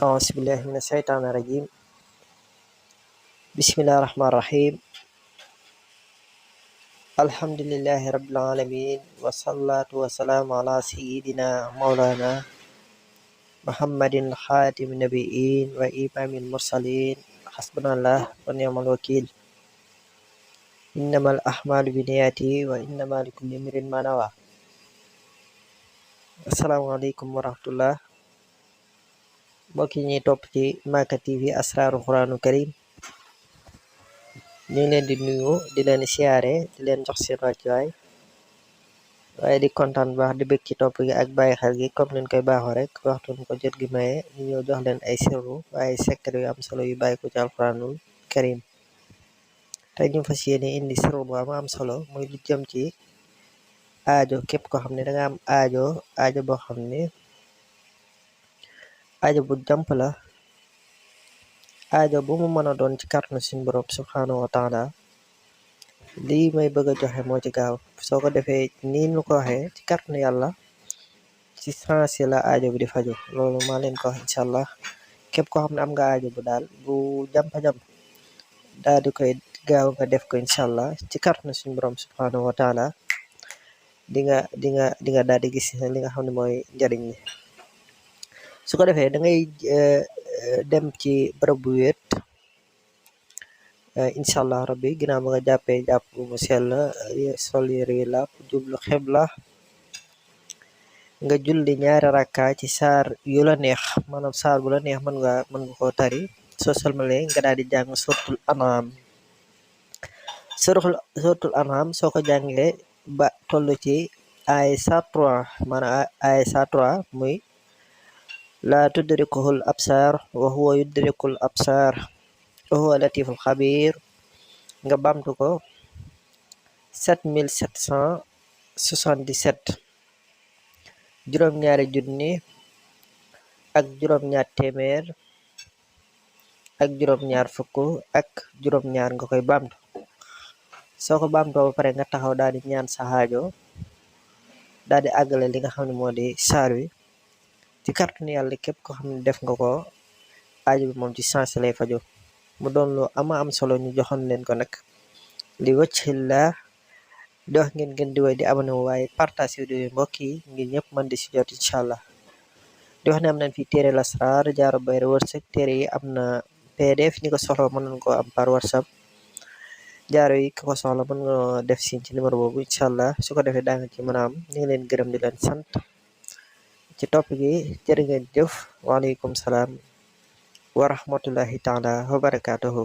أعوذ بالله من الشيطان الرجيم. بسم الله الرحمن الرحيم. الحمد لله رب العالمين، والصلاة والسلام على سيدنا مولانا محمد خاتم النبيين وإمام المرسلين. حسبنا الله ونعم الوكيل. إنما الأعمال بالنيات وإنما لكل امرئ ما نوى. asalaamaaleykum wa rahmatullah. mbokk yi ñuy topp ci Maka TV Asrarul Quranul Karim, ñu ngi leen di nuyu di leen siyaare di leen jox seen wàccuwaay, waaye di kontaan bu baax di bëgg ci topp gi ak bàyyi xel gi comme leen koy baaxoo rek waxtu ko jot gi maye ñu ñëw jox leen ay sirru waaye secret yu am solo yu bàyyi ko ci alquranul karim. tey ñu fas yéene indi sirru bu am solo muy lu jëm ci aajo. képp koo xam ne danga am aajo boo xam ne aajo bu jàmp la, aajo bu mu mën a doon ci kàttanu suñu borom subhanahu wa taala, lii may bëgg a joxe moo ci gaaw. soo ko defee nii nu ko waxee ci kàttanu yàlla ci sens la aajo bi di faju. loolu maa leen ko wax incha allah. képp koo xam ne am nga aajo bu daal bu jàmp-jàmp daal di koy gaaw nga def ko incha allah ci kàttanu suñu borom subhanahu wa taala di nga daal di gis li nga xam ne mooy njariñ li. su ko defee da ngay dem ci bërëb bu wéet, incha allah rabbi ginnaaw ba nga jàppee jàpp bu mu sell, sol yére yi làpp, jublu xibla, nga julli ñaari rakka ci saar yu la neex, maanaam saar bu la neex mën nga koo tari. soo salmalee nga daal di jàng suratul an'am. suratul an'am soo ko jàngee ba toll ci ay 103, maanaam ay 103 muy laa tudrikuhul absar wa huwa yudrikul absar wa huwa latiful xabir, nga bamtu ko 7777, juróom-ñaari junni ak juróom-ñaar téeméer ak juróom-ñaar fukk ak juróom-ñaar nga koy bamtu. soo ko bamtoo ba pare nga taxaw daal di ñaan sa aajo, daal di àggale li nga xam ne moo di saar wi ci kàttanu yàlla. képp ko xam ne def nga ko aajo bi moom ci sens lay fajo. mu doon lu am solo, ñu joxoon leen ko nag li wajhillah. di wax ngeen gën di woy di abonné wu waaye partage vidéo yi mbokk yi ngir ñëpp mën di si jot incha allah. di wax ne am nañ fi téere lasraar jaaro bayre wërsëg. téere yi am na pdf, ñi ko soxla mën nañ koo am par whatsapp. jaaro yi ko soxla mën nga def si ci numéro boobu incha allah. su ko defee daa nga ci mën a am. ñu ngi leen gërëm di leen sant ci topp gi. jërë ngeen jëf. waaleykum salaam wa rahmatullahi taala wa barakatuhu.